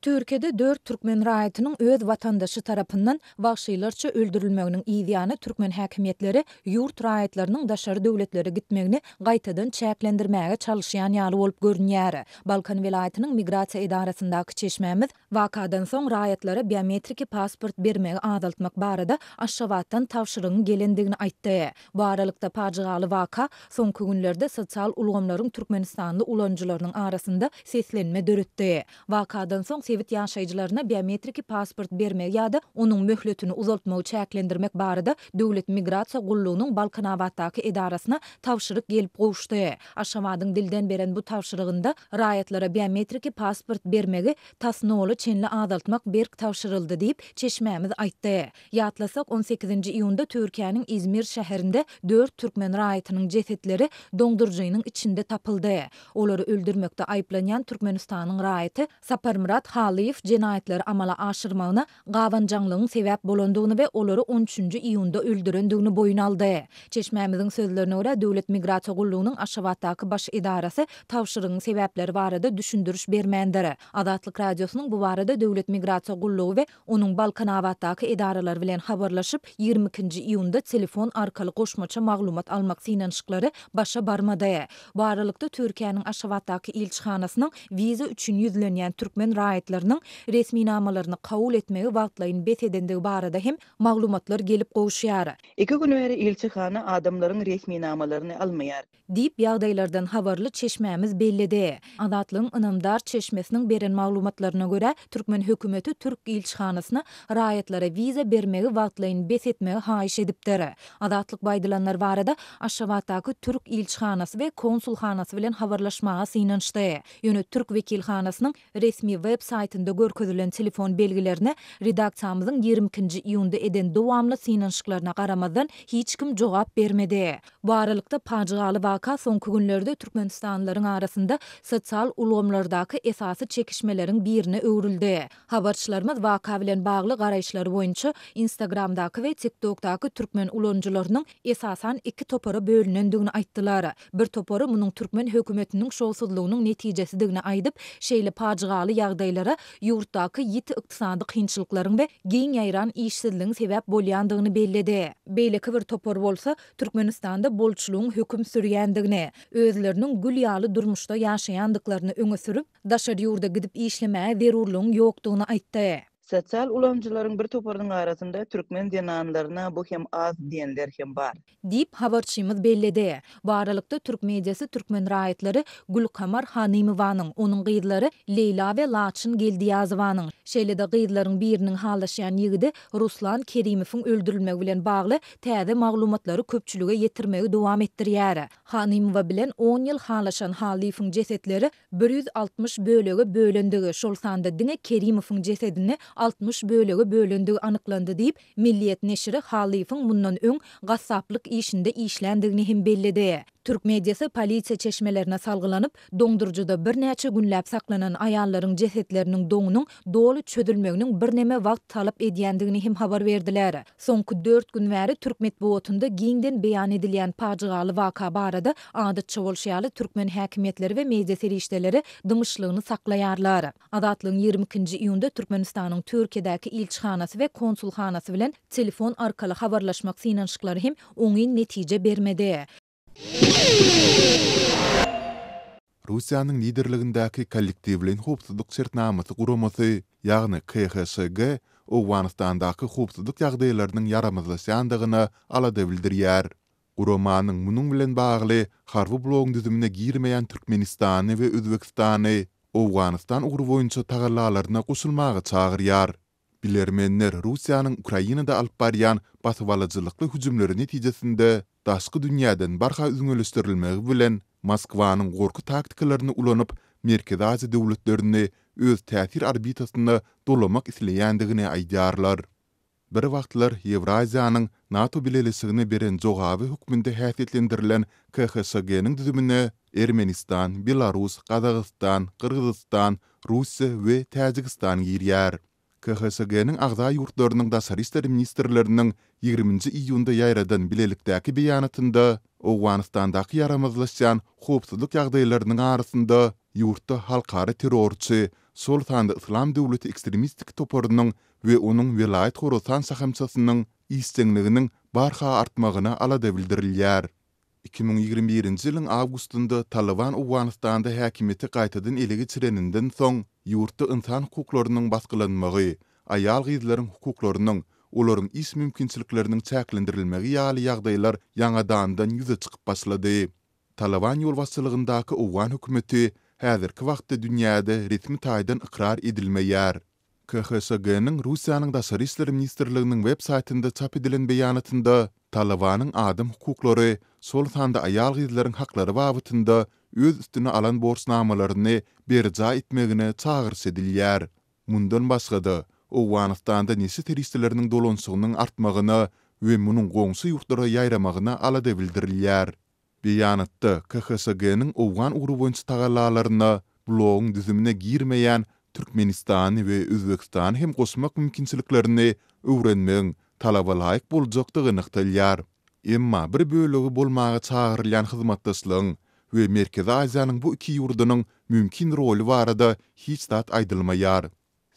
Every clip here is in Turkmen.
Türkiýede dört türkmen raýatynyň öz watandaşy tarapyndan wagşylarça öldürilmeginiň yzýany türkmen häkimiýetleri ýurt raýatlarynyň daşary döwletlere gitmegini gaýtadan çäklendirmäge çalyşýan ýaly bolup görünýär. Balkan welaýatynyň migrasiýa edarasyndaky çeşmämiz wakadan soň raýatlara biometriki pasport bermegi azaltmak barada Aşgabatdan tabşyrygyň gelendigini aýtdy. Bu aralykda, pajygaly waka soňky günlerde sosial ulgamlaryň türkmenistanly ulanyjylarynyň arasynda seslenme döretdi. Wakadan soň sebit ýaşaýjylaryna biometriki pasport bermegi ýa-da onuň möhletini uzaltmagy çäklendirmek barada Döwlet migrasiýa gullugynyň Balkanabatdaky edarasyna tabşyryk gelip gowuşdy. Aşgabadyň dilden beren bu tabşyrygynda raýatlara biometriki pasport bermegi tas nola çenli azaltmak berk tabşyryldy diýip, çeşmämiz aýtdy. Ýatlasak, on sekizinji iýunda Türkiýäniň Izmir şäherinde dört türkmen raýatynyň jesetleri doňduryjynyň içinde tapyldy. Olary öldürmekde aýyplanýan Türkmenistanyň raýaty Saparmyrat Halyýew jenaýatlary amala aşyrmagyna gabanjaňlygyň sebäp bolandygyny we olary on üçünji iýunda öldürendigini boýun aldy. Çeşmämiziň sözlerine görä, Döwlet migrasiýa gullugynyň Aşgabatdaky baş edarasy tabşyrygyň sebäpleri barada düşündiriş bermändir. Azatlyk Radiosynyň bu barada Döwlet migrasiýa gullugy we Onuň Balkanabatdaky edaralary bilen habarlaşyp, 22 nji iýunda telefon arkaly goşmaça maglumat almak synanyşyklary başa barmady. Bu aralykda, Türkiýäniň Aşgabatdaky ilçihanasynyň wiza üçin ýüzlenýän türkmen raýatlarynyň resminamalaryny kabul etmegi wagtlaýyn bes edendigi barada hem maglumatlar gelip gowuşýar. Iki gün bäri ilçihana adamlaryň resminamalaryny almaýar. Diýip, ýagdaýlardan habarly çeşmämiz belledi. Azatlygyň ynamdar çeşmesiniň beren maglumatlaryna görä, türkmen hökümeti türk ilçihanasyna raýatlara wiza bermegi wagtlaýyn bes etmegi haýyş edipdir. Azatlyk bu aýdylanlar barada Aşgabatdaky türk ilçihanasy we konsulhanasy bilen habarlaşmaga synanyşdy. Ýöne türk wekilhanasynyň Resmi web saýtynda görkezilen telefon belgilerine redaksiýamyzyň 22 nji iýunda eden dowamly synanyşyklaryna garamazdan hiç kim jogap bermedi. Bu aralykda pajygaly waka soňky günlerde türkmenistanlylaryň arasynda sosial ulgamlardaky esasy çekişmeleriň birine öwrüldi. Habarçylarymyz waka bilen bagly garaýyşlary boýunça Instagramdaky we TikTokdaky türkmen ulanyjylarynyň esasan iki topara bölünendigini aýtdylar. Bir topary munuň türkmen hökümetiniň şowsuzlygynyň netijesidigini aýdyp, şeýle pajygaly ýagdaýlara ýurtdaky ýiti ykdysady kynçylyklaryň we giň ýaýran işsizligiň sebäp bolýandygyny belledi. Beýleki bir topar bolsa, Türkmenistanda bolçulygyň höküm sürýändigini, özleriniň gül ýaly durmuşda ýaşaýandyklaryny öňe sürüp, daşary ýurda gidip işlemäge zerurlygyň ýokdugyny aýtdy. Sosial ulanyjylaryň bir toparynyň arasynda türkmen zenanlaryna bu hem az diýenler hem bar. Diýip, habarçymyz belledi. Bu aralykda, türk mediasy türkmen raýatlary Gülkamar Hanymowanyň, onuň gyzlary Leýla we Laçyn Geldiýazowanyň, şeýle-de gyzlaryň biriniň halaşýan ýigidi Ruslan Kerimowyň öldürilmegi bilen bagly täze maglumatlary köpçülige ýetirmegi dowam etdirýär. Hanymowa bilen on ýyl halaşan Hallyýewiň jesetleri 160 bölege bölendigi, şol sanda diňe Kerimowyň jesedini 60 bölege bölendigi anyklandy diýip, Milliýet neşiri Hallyýewiň mundan öň gassaplyk işinde işländigini hem belledi. Türk mediasy polisiýa çeşmelerine salgylanyp, doňduryjyda birnäçe günläp saklanan aýallaryň jesetleriniň doňunyň doly çözülmeginiň birneme wagt talap edýändigini hem habar berdiler. Soňky dört gün bäri türk metbugatynda giňden beýan edilýän pajygaly waka barada adatça bolşy ýaly türkmen häkimiýetleri we media serişdeleri dymyşlygyny saklaýarlar. Azatlygyň 22 nji iýunda Türkmenistanyň Türkiýedäki ilçihanasy we konsulhanasy bilen telefon arkaly habarlaşmak synanyşyklary hem oňyn netije bermedi. Russiýanyň liderligindäki Kollektiwleýin howpsuzlyk şertnamasy guramasy, ýagny KHŞG Owganystandaky howpsuzlyk ýagdaýlarynyň ýaramazlaşýandygyna alada bildirýär. Guramanyň munuň bilen bagly harby blogyň düzümine girmeýän Türkmenistany we Özbegistany Owganystan ugry boýunça tagallalaryna goşulmaga çagyrýar. Bilermenler Russiýanyň Ukrainada alyp barýan basybalyjylykly hüjümleri netijesinde daşky dünýäden barha üzňeleşdirilmegi bilen, Moskwanyň gorky taktikalaryny ulanyp, Merkezi Aziýa döwletlerini öz täsir orbitasyna dolamak isleýändigini aýdýarlar. Bir wagtlar Ýewraziýanyň NATO bileleşigine beren jogaby hökmünde häsiýetlendirilen KHŞG-niň düzümine Ermenistan, Belarus, Gazagystan, Gyrgyzystan, Russiýa we Täjigistan girýär. KHŞG-niň agza ýurtlarynyň daşary işler ministrleriniň ýigriminji iýunda ýaýradan bilelikdäki beýanatynda Owganystandaky ýaramazlaşýan howpsuzlyk ýagdaýlarynyň arasynda ýurtda halkara terrorçy. şol sanda Yslam döwleti ekstremistik toparynyň we onuň Welaýat Horasan şahamçasynyň işjeňliginiň barha artmagyna alada bildirilýär. 2021-nji ýylyň awgustynda Talyban Owganystanda häkimiýeti gaýtadan ele geçireninden soň, ýurtda ynsan hukuklarynyň basgylanmagy, aýal-gyzlaryň hukuklarynyň, olaryň iş mümkinçilikleriniň çäklendirilmegi ýaly ýagdaýlar ýaňadandan ýüze çykyp başlady. Talyban ýolbaşçylygyndaky owgan hökümeti häzirki wagtda dünýäde resmi taýdan ykrar edilmeýär. KHŞG-niň Russiýanyň Daşary işler ministrliginiň web saýtynda çap edilen beýanatynda Talybanyň adam hukuklary, şol sanda aýal-gyzlaryň haklary babatynda öz üstüne alan borçnamalaryny berjaý etmegine çagyryş edilýär. Mundan başga-da, Owganystanda neşe serişdeleriniň dolanyşygynyň artmagyna we munuň goňşy ýurtlara ýaýramagyna alada bildirilýär. Beýanatda KHŞG-niň owgan ugry boýunça tagallalaryna bloguň düzümine girmeýän Türkmenistany we Özbegistany hem goşmak mümkinçiliklerini öwrenmegiň talaba laýyk boljakdygy nygtalýar. Emma bir bölegi bolmaga çagyrylýan hyzmatdaşlygyň we Merkezi Aziýanyň bu iki ýurdunyň mümkin roly barada hiç zat aýdylmaýar.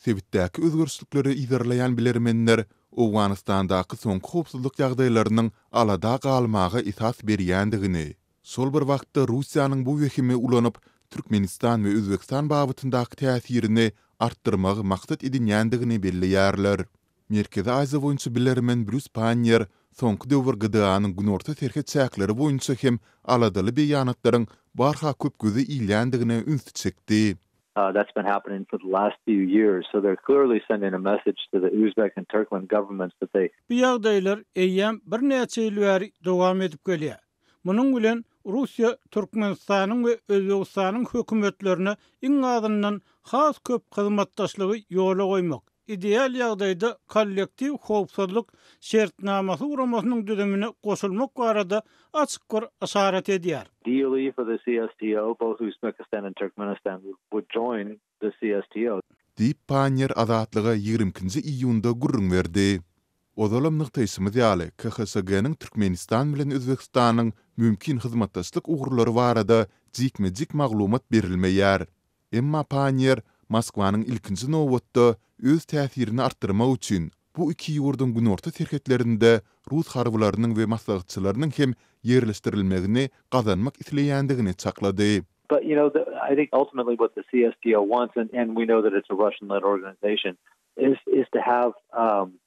Sebitdäki özgerişlikleri yzarlaýan bilermenler Owganystandaky soňky howpsuzlyk ýagdaýlarynyň alada galmaga esas berýändigini, şol bir wagtda Russiýanyň bu wehimi ulanyp, Türkmenistan we Özbegistan babatyndaky täsirini artdyrmagy maksat edinýändigini belleýärler. Merkezi Aziýa boýunça bilermen Brýus Panniýer soňky döwür GDA-nyň günorta serhet çäkleri boýunça hem aladaly beýanatlaryň barha köp göze ilýändigine ünsi çekdi. That's been happening for the last few years, so they're clearly sending a message to the Uzbek and Turkmen governments that they. Bu ýagdaýlar eýýäm birnäçe ýyl bäri dowam edip gelýär. Munuň bilen Russiýa Türkmenistanyň we Özbegistanyň hökümetlerine iň azyndan has köp hyzmatdaşlygy ýola goýmak, ideal ýagdaýda Kollektiw howpsuzlyk şertnamasy guramasynyň düzümine goşulmak barada açyk bir yşarat edýär. Ideally for the CSTO, both Uzbekistan and Turkmenistan would join the CSTO. Diýip, Panniýer Azatlyga 22-nji iýunda gürrüň berdi. Ozalam nygtaýşymyz ýaly, KHŞG-niň Türkmenistan bilen Özbegistanyň mümkin hyzmatdaşlyk ugurlary barada jikme-jik maglumat berilmeýär. Emma Panniýer Moskwanyň ilkinji nobatda öz täsirini artdyrmak üçin bu iki ýurduň günorta serhetlerinde rus harbylarynyň we maslahatçylarynyň hem ýerleşdirilmegini gazanmak isleýändigini çaklady. But you know I think ultimately what the CSTO wants and and we know that it's a Russian led organization is is to have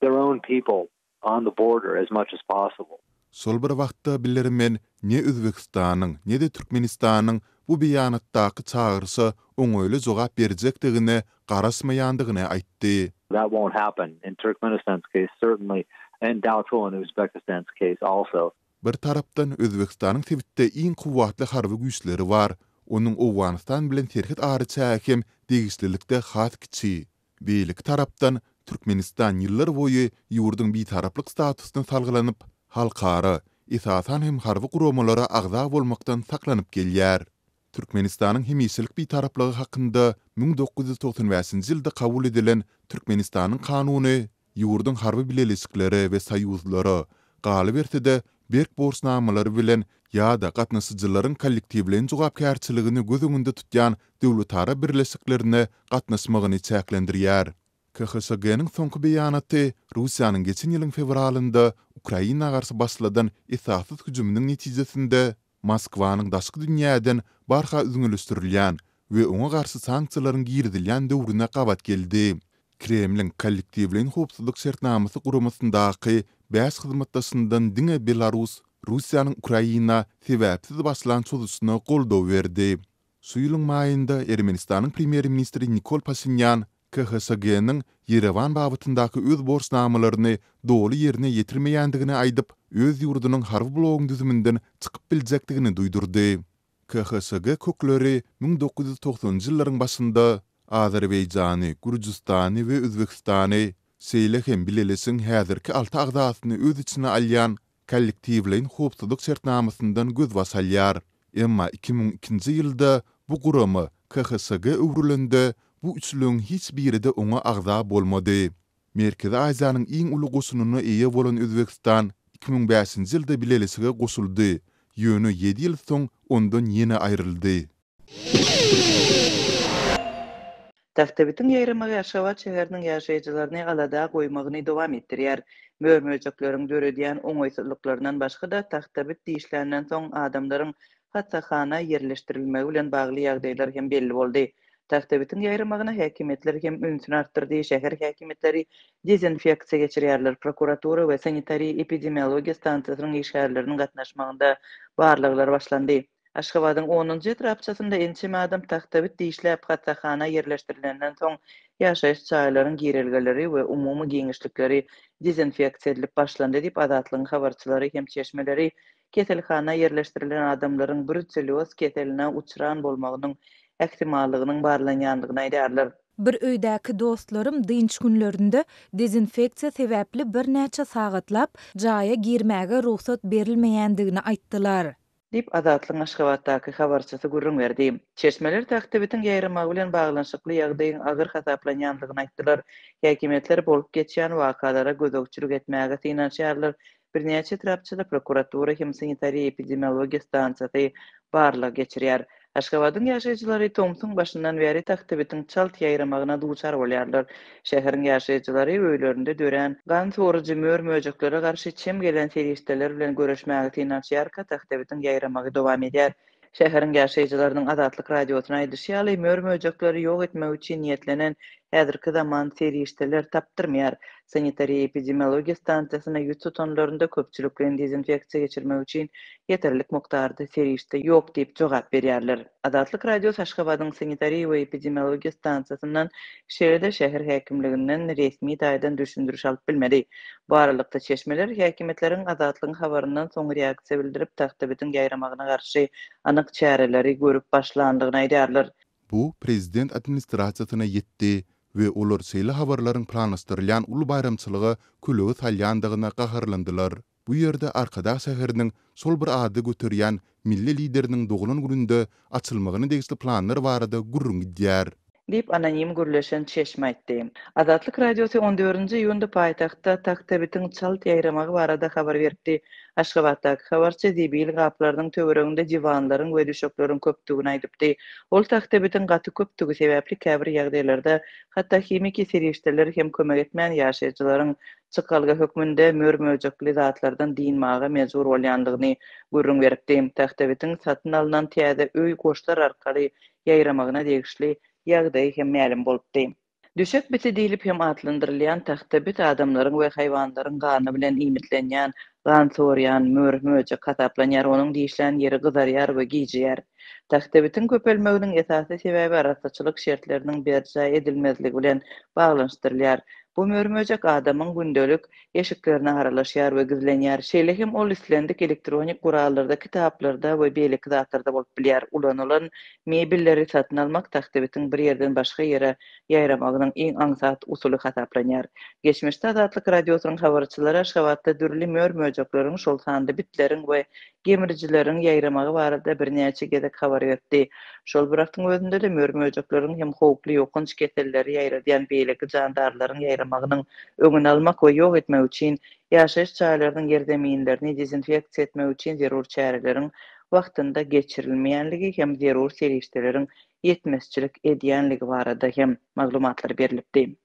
their own people on the border as much as possible. Şol bir wagtda, bilermen ne Özbegistanyň, ne-de Türkmenistanyň bu beýanatdaky çagyryşa oňaýly jogap berjekdigine garaşmaýandygyny aýtdy. That won't happen in Turkmenistan's case certainly and doubtful in Uzbekistan's case also. Bir tarapdan, Özbegistanyň sebitde iň kuwwatly harby güýçleri bar, onuň Owganystan bilen serhet araçägi hem degişlilikde has kiçi. Beýleki tarapdan, Türkmenistan ýyllar boýy ýurduň bitaraplyk statusyna salgylanyp, halkara, esasan hem harby guramalara agza bolmakdan saklanyp gelýär. Türkmenistanyň hemişelik bitaraplygy hakynda 1995-nji ýylda kabul edilen Türkmenistanyň Kanuny ýurduň harby bileleşiklere we soýuzlara, galyberse-de, berk borçnamalary bilen ýa-da gatnaşyjylaryň kollektiwleýin jogapkärçiligini göz öňünde tutýan döwletara birleşiklerine gatnaşmagyny çäklendirýär. KHŞG-niň soňky beýanaty Russiýanyň geçen ýylyň fewralynda Ukraina garşy başladan esassyz hüjüminiň netijesinde Moskwanyň daşky dünýäden barha üzňeleşdirilýän we oňa garşy sanksiýalaryň girizilýän döwrüne gabat geldi. Kremliň Kollektiwleýin howpsuzlyk şertnamasy guramasyndaky bäş hyzmatdaşyndan diňe Belarus Russiýanyň Ukraina sebäpsiz başlan çozuşyna goldaw berdi. Şu ýylyň maýynda Ermenistanyň premýer-ministri Nikol Paşinýan KHŞG-niň Ýerewan babatyndaky öz borçnamalaryny doly ýerine ýetirmeýändigini aýdyp, öz ýurdunyň harby bloguň düzüminden çykyp biljekdigini duýdurdy. KHŞG kökleri 1990-njy ýyllaryň başynda Azerbaýjany, Gürjüstany we Özbegistany, şeýle hem bileleşigiň häzirki alty agzasyny öz içine alýan Kollektiwleýin howpsuzlyk şertnamasyndan gözbaş alýar. Emma 2002-nji ýylda bu gurama KHŞG öwrülende, bu üçlügiň hiç biri-de oňa agza bolmady. Merkezi Aziýanyň iň uly goşunyna eýe bolan Özbegistan 2005-nji ýylda bileleşige goşuldy, ýöne ýedi ýyl soň ondan ýene aýryldy. Tagtabitiň ýaýramagy Aşgabat şäheriniň ýaşaýjylaryny alada goýmagyny dowam etdirýär. Mör-möjekleriň döredýän oňaýsyzlyklaryndan başga-da, tagtabit dişländen soň adamlaryň hassahana ýerleşdirilmegi bilen bagly ýagdaýlar hem belli boldy. Tagtabitiň ýaýramagyna häkimiýetler hem ünsüni artdyrdy, şäher häkimiýetleri dezinfeksiýa geçirýärler, prokuratura we sanitariýa-epidemiologiýa stansiýasynyň işgärleriniň gatnaşmagynda barlaglar başlandy. Aşgabadyň onunjy etrapçasynda ençeme adam tagtabit dişläp hassahana ýerleşdirilenden soň, ýaşaýyş jaýlaryň girelgeleri we umumy giňişlikleri dezinfeksiýa edilip başlandy diýip, Azatlygyň habarçylary hem çeşmeleri keselhana ýerleşdirilen adamlaryň bruselýoz keseline uçran bolmagynyň ähtimallygynyň barlanýandygyny aýdýarlar. Bir öýdäki dostlarym dynç günlerinde dezinfeksiýa sebäpli birnäçe sagatlap jaýa girmäge rugsat berilmeýändigini aýtdylar. Diýip, Azatlygyň Aşgabatdaky habarçysy gürrüň berdi. Çeşmeler tagtabitiň ýaýramagy bilen baglanyşykly ýagdaýyň agyr hasaplanýandygyny aýtdylar. Häkimiýetler bolup geçýän wakalara gözegçilik etmäge synanyşýarlar. Birnäçe etrapçada prokuratura hem sanitariýa-epidemiologiýa stansiýasy barlag geçirýär. Aşgabadyň ýaşaýjylary tomsuň başyndan bäri tagtabitiň çalt ýaýramagyna duçar bolýarlar. Şäheriň ýaşaýjylary öýlerinde dörän gan sorujy mör-möjeklere garşy çem gelen serişdeler bilen göreşmäge synanyşýarka tagtabitiň ýaýramagy dowam edýär. Şäheriň ýaşaýjylarynyň Azatlyk Radiosyna aýdyşy ýaly, mör-möjekleri ýok etmek üçin niýetlenen häzirki zaman serişdeler tapdyrmaýar. Sanitariýa-epidemiologiýa stansiýasyna ýüz tutanlarynda köpçülikleýin dezinfeksiýa geçirmek üçin ýeterlik mukdarda serişde ýok diýip jogap berýärler. Azatlyk Radiosy Aşgabadyň sanitariýa we epidemiologiýa stansiýasyndan, şeýle-de şäher häkimliginden resmi taýdan düşündiriş alyp bilmedi. Bu aralykda, çeşmeler häkimiýetleriň Azatlygyň habaryndan soň reaksiýa bildirip, tagtabitiň ýaýramagyna garşy anyk çäreleri görüp başlandygyny aýdýarlar. Bu prezident administrasiýasyna ýetdi we olar şeýle habarlaryň planlaşdyrylýan uly baýramçylyga kölege salýandygyna gaharlandylar. Bu ýerde Arkadag şäheriniň şol bir ady göterýän milli Lideriniň doglan gününde açylmagyna degişli planlar barada gürrüň gidýär. Diýip, anonim gürleşen çeşme aýtdy. Azatlyk Radiosy on dördünji iýunda paýtagtda tagtabitiň çalt ýaýramagy barada habar beripdi. Aşgabatdaky habarçy zibil gaplarynyň töwereginde diwanlaryň we düşekleriň köpdügini aýdypdy. Ol tagtabitiň gaty köpdügi sebäpli käbir ýagdaýlarda hatda himiki serişdeler hem kömek etmän ýaşaýjylaryň çykalga hökmünde mör-möjekli zatlardan dynmaga mejbur bolýandygyny gürrüň beripdi. Tagtabitiň satyn alnan täze öý goşlar arkaly ýaýramagyna degişli ýagdaýy hem mälim bolupdy. Düşek biti diýlip hem atlandyrylýan tagtabit adamlaryň we haýwanlaryň gany bilen iýmitlenýän, gan sorýan mör-möjek hasaplanýar, onuň dişlän ýeri gyzarýar we gijeýär. Tagtabitiň köpelmeginiň esasy sebäbi arassaçylyk şertleriniň berjaý edilmezligi bilen baglanyşdyrylýar. Bu mör-möjek adamyň gündelik eşiklerine aralaşýar we gizlenýär. Şeýle hem ol islendik elektronik gurallarda, kitaplarda we beýleki zatlarda bolup bilýär. Ulanylan mebelleri satyn almak tagtabitiň bir ýerden başga ýere ýaýramagynyň iň aňsat usuly hasaplanýar. Geçmişde Azatlyk Radiosynyň habarçylary Aşgabatda dürli mör-möjekleriň, şol sanda bitleriň we gemrijileriň ýaýramagy barada birnäçe gezek habar beripdi. Şol bir wagtyň özünde-de mör-möjekleriň hem howply ýokanç keselleri ýaýradýan beýleki jandarlaryň ýaýramagynyň öňüni almak we ýok etmek üçin ýaşaýyş jaýlarynyň ýerzeminlerini dezinfeksiýa etmek üçin zerur çäreleriň wagtynda geçirilmeýänligi hem zerur serişdeleriň ýetmezçilik edýänligi barada hem maglumatlar berlipdi.